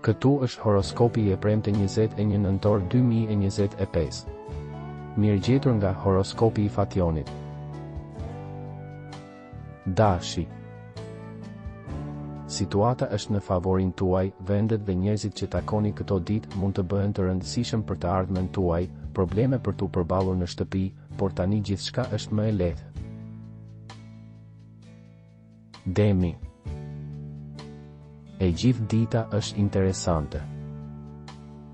Këtu është horoskopi i e premte 21 nëntor 2025. Mirë gjetur nga horoskopi i Fationit. Dashi. Situata është në favorin tuaj, vendet dhe njerëzit që takoni këto ditë mund të bëhen të rëndësishëm për të ardhmen tuaj, probleme për t'u përballur në shtëpi, por tani gjithçka është më e lehtë. Demi. E gjithë dita është interesante.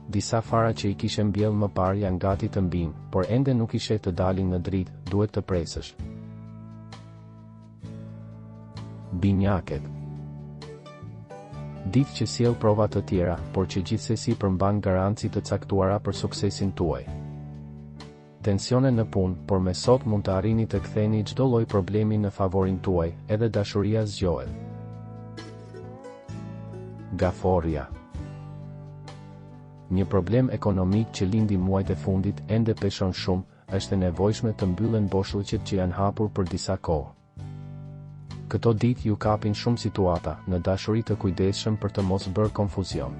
Disa fara që i kishe mbjellë më parë janë gati të mbijnë, por ende nuk i sheh të dalin në dritë, duhet të presësh. Binjaket. Ditë që sjell prova të tjera, por që gjithsesi përmban garanci të caktuara për suksesin tuaj. Tensione në punë, por me sot mund të arrini të ktheni çdo lloj problemi në favorin tuaj, edhe dashuria zgjohet. Gaforrja. Një problem ekonomik që lindi muajt e fundit ende peshon shumë, është e nevojshme të mbyllen boshllëqet që janë hapur për disa kohë. Këto ditë ju kapin shumë situata, në dashuri të kujdesshëm për të mos bërë konfuzion.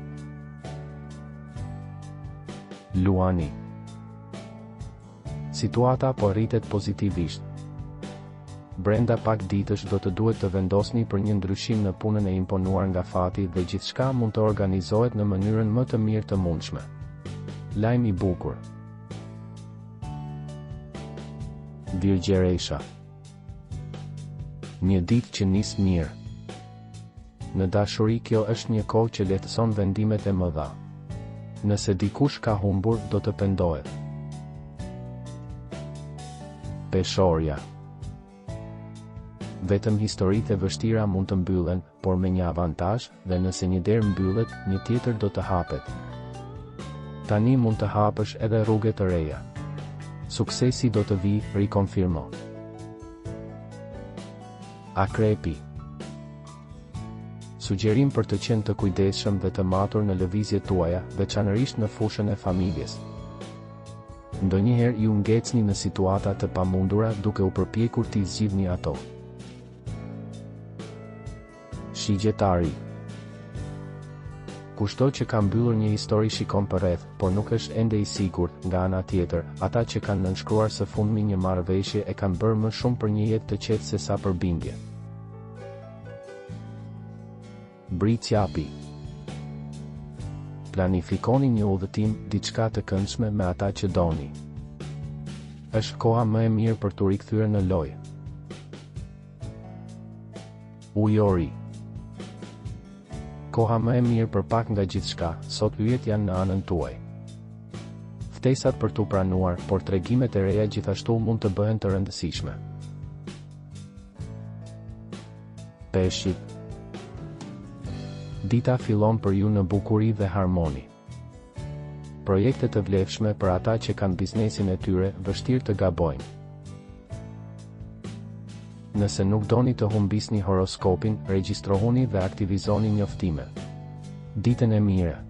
Luani. Situata po rritet pozitivisht. Brenda pak ditësh do të duhet të vendosni për një ndryshim në punën e imponuar nga fati dhe gjithçka mund të organizohet në mënyrën më të mirë të mundshme. Lajm i bukur. Virgjëresha. Një ditë që nis mirë. Në dashuri kjo është një kohë që lehtëson vendimet e mëdha. Nëse dikush ka humbur, do të pendohet. Peshorja. Vetëm historitë e vështira mund të mbyllen, por me një avantazh, dhe nëse një derë mbyllet, një tjetër do të hapet. Tani mund të hapësh edhe rrugë të reja. Suksesi do të vijë, rikonfirmo. Akrepi. Sugjerim për të qenë të kujdesshëm dhe të matur në lëvizjet tuaja, veçanërisht në fushën e familjes. Ndonjëherë ju ngecni në situata të pamundura duke u përpjekur t'i zgjidhni ato. Shigjetari. Kushdo që ka mbyllur një histori shikon përreth, por nuk është ende i sigurt, nga ana tjetër, ata që kanë nënshkruar së fundmi një marrëveshje e kanë bërë më shumë për një jetë të qetë sesa për bindje. Bricjapi. Planifikoni një udhëtim, diçka të këndshme me ata që doni. Është koha më e mirë për t'u rikthyer në lojë. Ujori. Koha më e mirë për pak nga gjithçka, sot yjet janë në anën tuaj. Ftesat për t'u pranuar, por tregimet e reja gjithashtu mund të bëhen të rëndësishme. Peshqit. Dita fillon për ju në bukuri dhe harmoni. Projekte të vlefshme për ata që kanë biznesin e tyre, vështirë të gabojnë. Nëse nuk doni të humbisni horoskopin, regjistrohuni dhe aktivizoni njoftimet. Ditën e mirë!